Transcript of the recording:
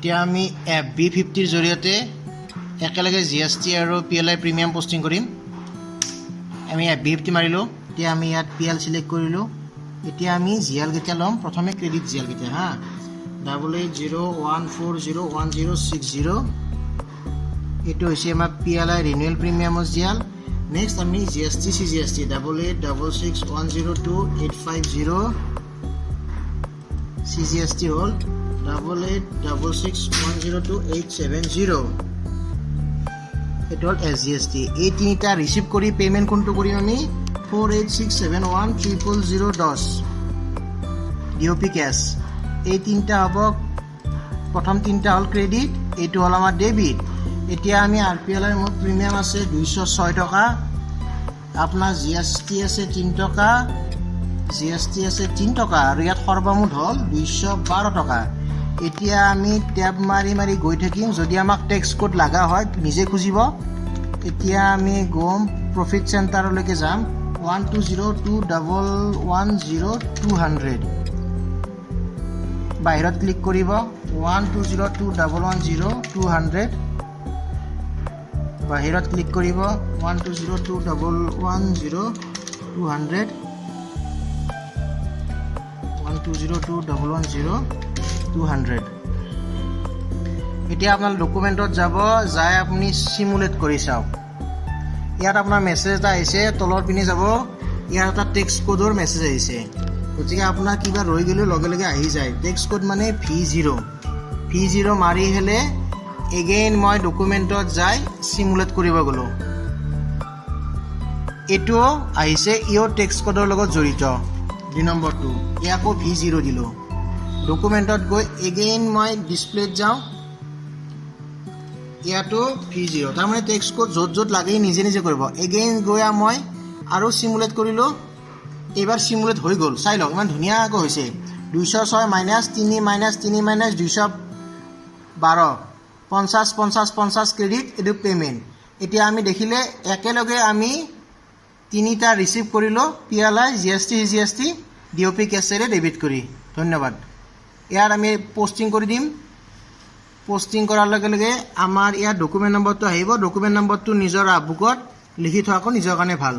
এতিয়া আমি F B 50ৰ জৰিয়তে একেলগে জিএছটি আৰু পিএলআই প্ৰিমিয়াম পষ্টিং কৰিম। আমি এফ বি 50 মাৰিলোঁ। এতিয়া আমি ইয়াত পিএল চিলেক্ট কৰিলোঁ। এতিয়া আমি জিএলকেইটা ল'ম। প্ৰথমে ক্ৰেডিট জিএলকেইটা হা, 8801401060। এইটো হৈছে আমাৰ পিএলআই ৰিনিউৱেল প্ৰিমিয়ামৰ জিএল। নেক্সট আমি জিএছটি, চিজিএছটি, 8866102850। চিজিএছটি হ'ল 8866102870। এইটো হ'ল এছজিএছটি। এই তিনিটা ৰিচিভ কৰি পে'মেণ্ট কোনটো কৰিম আমি? 48671000 10, ডিঅ'পি কেছ। এই তিনিটা হ'ব। প্ৰথম তিনিটা হ'ল ক্ৰেডিট, এইটো হ'ল আমাৰ ডেবিট। এতিয়া আমি আৰপিএলআইৰ মোৰ প্ৰিমিয়াম আছে 206 টকা, আপোনাৰ জিএছটি আছে 3 টকা, জিএছটি আছে 3 টকা আৰু ইয়াত সৰ্বমুঠ হ'ল 212 টকা। এতিয়া আমি টেব মাৰি মাৰি গৈ থাকিম। যদি আমাক টেক্স কোড লগা হয়, নিজে খুজিব। এতিয়া আমি গম প্ৰফিট চেণ্টাৰলৈকে যাম। 12021110200, বাহিৰত ক্লিক কৰিব। 12021110200, বাহিৰত ক্লিক কৰিব। 12021110200, 12021110200। এতিয়া আপোনাৰ ডকুমেণ্টত যাব, যাই আপুনি চিমুলেট কৰি চাওক। ইয়াত আপোনাৰ মেছেজ এটা আহিছে। তলৰ পিনে যাব, ইয়াত এটা টেক্স কোডৰ মেছেজ আহিছে। গতিকে আপোনাৰ কিবা ৰৈ গ'লেও লগে লগে আহি যায়। টেক্স কোড মানে ভি 0। ভি 0 মাৰি হ'লে এগেইন মই ডকুমেণ্টত যাই চিমুলেট কৰিব গ'লোঁ। এইটোও আহিছে, ইও টেক্স কোডৰ লগত জড়িত। দুই নম্বৰটো ইয়াকো ভি 0 দিলোঁ। ডকুমেণ্টত গৈ এগেইন মই ডিছপ্লেত যাওঁ, ইয়াতো ভি 0। তাৰমানে টেক্স কোড য'ত য'ত লাগে নিজে নিজে কৰিব। এগেইন গৈ মই আৰু চিমুলেট কৰিলোঁ। এইবাৰ চিমুলেট হৈ গ'ল। চাই লওক, ইমান ধুনীয়াকৈ হৈছে। 206 মাইনাছ 3 মাইনাছ 3 মাইনাছ 212, 50, 50, 50 ক্ৰেডিট। এইটো পে'মেণ্ট। এতিয়া আমি দেখিলে একেলগে আমি তিনিটা ৰিচিভ কৰিলোঁ, পিএলআই, জিএছটি, চিজিএছটি, ডিঅ'পি কেছেৰে ডেবিট কৰি। ধন্যবাদ। ইয়াত আমি পষ্টিং কৰি দিম। পষ্টিং কৰাৰ লগে লগে আমাৰ ইয়াত ডকুমেণ্ট নম্বৰটো আহিব। ডকুমেণ্ট নম্বৰটো নিজৰ বুকত লিখি থোৱাটো নিজৰ কাৰণে ভাল।